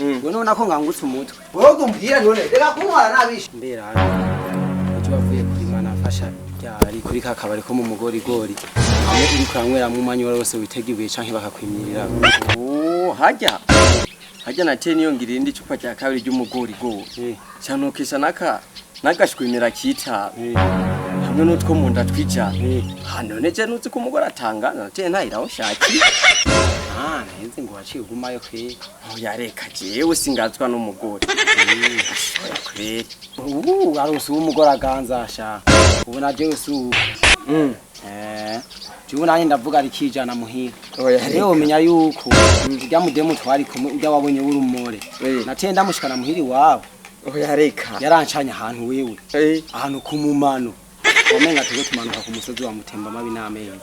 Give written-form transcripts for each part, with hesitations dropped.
Ngo none ko ngangutse umutwe. Wowe umbwira none reka kuntwara nabishe. Mbera ejo bavuye kurima nafasha ryari kuri ka kabari ko mu mugorigori. Hamwe uriko uranyweramwo umwanya wose witega ibuye canke bakakwimirira. Oh, hajya hajya nateye niyongira irindi cupa rya kabiri ry'umugorigori. Canokesha naka nagashwimira kitaba hamwe n'utwo mu nda twijana. None je nuzi ko umugore atangana nateye ntahira aho nshakiye. Ah, naheze ngo waciye ugumayo kweri. Oya reka jewe singazwa n'umugore. Oya kweri. Ubu aronse uw'umugore aganza sha. Ubu na jewe si uko. Jewe nanje ndavuga rikijana muhira. Oya Rero reka. umenya yuko urya mudemu twari kumwe urya wabonye w'urumore. Nateye ndamushikana muhira iwabo. Oya reka. Yarancanye ahantu wewe. Ahantu ku mumano. Wamenga tuko tumanuka ku musozi wa Mutemba mabi n'amezi.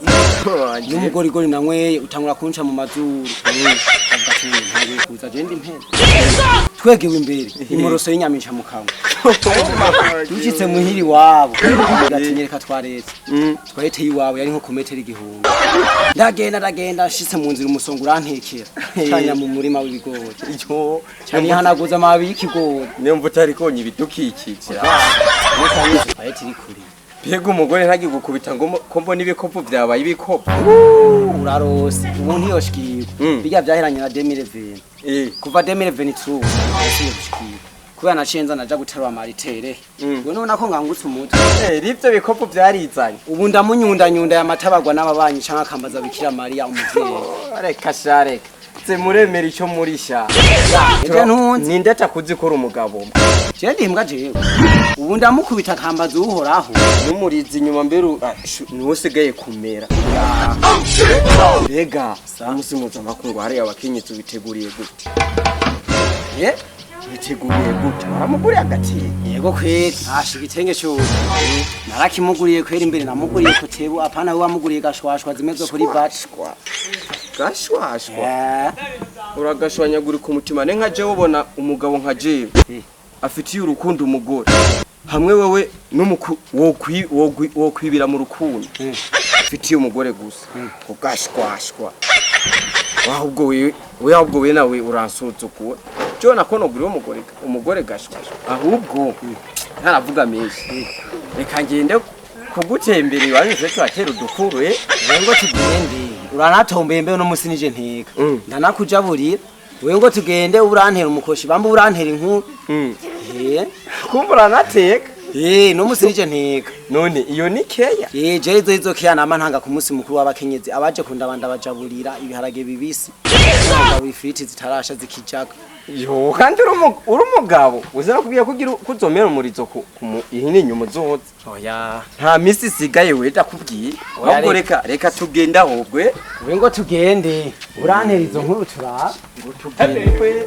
N'umugorigori nanyweye utangura kunca mu mazuru. Avuga ati ntawe kuza je ndi mpera. Twegewe imbere imoroso y'inyamisha mu kanwa. Dushitse muhiri wabo. Gatinyereka twaretse. Twareteye iwabo yari nko ku metero 1000. Ndagenda ndagenda nshitse mu nzira umusongo urantekera. Canya mu murima w'ibigori. Yo, Canya hanaguza amababi y'ikigori. niyo mva utari konya ibidukikije. Twaretse iri kure. Mbega umugore ntagigukubita ngo ko mbona ibikopo vyabaye ibikopo. Urarose ubu ntiyoshikirwa. Birya vyaheranye na 2020. Kuva 2022 yasubiye gushikirwa. Kubera naciye nza naja guterura amaritere. Ngo none ko ngangutse umutwe. Rivyo bikopo vyarizanye. Ubu ndamunyundanyunda ya matabagwa n'ababanyi canke akambaza Bikira Mariya umuvyeyi. Reka sha reka. Ze muremera ico murisha. Ejo ntunzi. Ninde atakuzi ko uri umugabo? Je ndimbwa jewe. Ubu ndamukubita akambaza uhoraho. Numurizi inyuma mbere niwe usigaye kumera. Mbega umunsi mpuzamakungu hariya abakenyezi witeguriye gute? Witeguriye gute? Waramuguriye agatenge? Yego kweri, asha igitenge cy'ubu. Narakimuguriye kweri imbere namuguriye kotebu apana we wamuguriye gashwashwa zimeze kuri baci. Gashwashwa. Uragashwanyagurika umutima ne nka jewe ubona umugabo nka jewe. Afitiye urukundo umugore. Hamwe wewe n'umuku wokwibira mu rukundo. Afitiye umugore gusa. Ugashwashwa. Ahubwo wewe ahubwo wewe nawe uransuzugura. Jewe nakono guriwe umugore umugore gashwashwa. Ahubwo ntaravuga menshi. Reka ngende kugutembera iwanyu se twatera udukuru Wewe ngo tugende. Uranatombeye mbe no musi nije nteka. Ndanakujaburira. Wewe ngo tugende urantera umukoshi bamba urantera inkuru. Kumva uranateka. No musi nije nteka. None iyo ni keya. Je izo keya nama ntanga ku musi mukuru w'abakenyezi abaje kundabanda bajaburira ibiharage bibisi. Bagabura ifiriti zitarasha zikijaga. Yo kandi uri umugabo uzana kubwiye kugira kuzomera umurizo ku ihini nyuma uzoza. Oya. Nta misi isigaye we ndakubwiye. Ahubwo reka tugende ahubwo. We ngo tugende urantera izo nkuru turaba. Ngo tugende.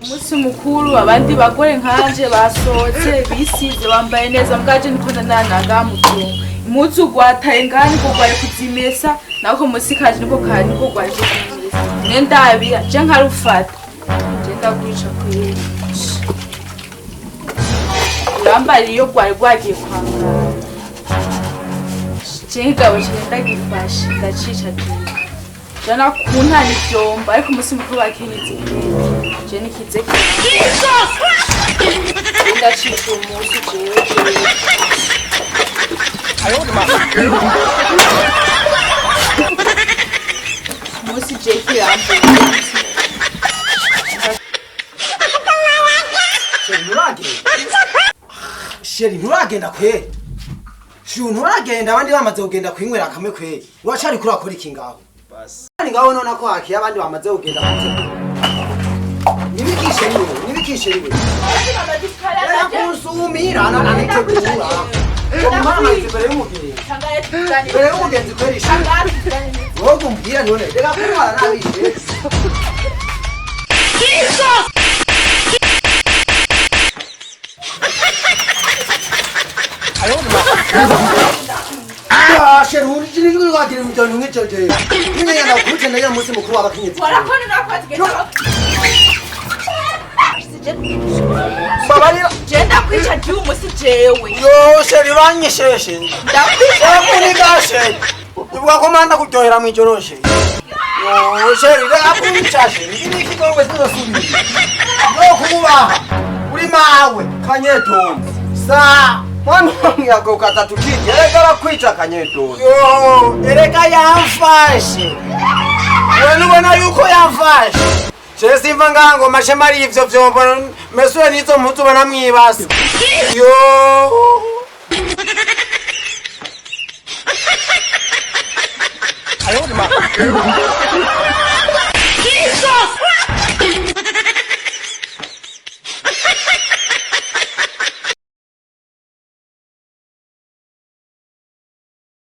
Umunsi mukuru abandi bagore nkanje basohotse bisize bambaye neza mbwaje niko ndananaga mutungo impuzu gwataye ngani ko gwari kuzimesa nako musi kaje niko kari niko gwari kuzimesa ne ndabira je nkarufata je ndagwica kweri urambariye iyo gwari gwagiye kwa muganga je ngabo je ndagifashe ndacica jewe jana kuntana ivyombo ariko umunsi mukuru wakenyezi je nikize Jesus! Ndacica umunsi jewe. Munsi Jake yambaye. Chéri nturagenda. Chéri nturagenda kweri. Shu nturagenda abandi bamaze kugenda kwinywera kamwe kweri. Uracari kuri akora iki ngaho? Basi. Kandi ngaho none ko hakiye abandi bamaze kugenda kutegura. Nibikishe niwe, nibikishe niwe. Yarakusumira anitegura. Mama imbere y'umugenzi. Imbere y'umugenzi kweri shu. Wowe umbwira none reka kuntwara nabi she. Ah, chéri uri wagira ibintu nk'icyo gihe. Nyine yenda kuce munsi mukuru w'abakenyezi. Warakona nakwati Babarira. Je ndakwica ndi umusi jewe. Yo, chéri uranyisheshe. Ndakwica. Yakuniga chéri. Ibuka ko manda kuryohera mw'ijoro chéri. Yo, chéri reka kunyica chéri. Ibi ni ikikorwa kizosubira. Yo kububaha. Uri mawe. Kanyetonzi. Sa. Mwana wangu ukaza tukije erega arakwica Kanyetonzi. Yo, ereka yamfashe. Wena ubona yuko yamfashe. Je simva ngango mashema ari ivyo vyombo mesure nizo mpuzu ubona mwibase. Yo.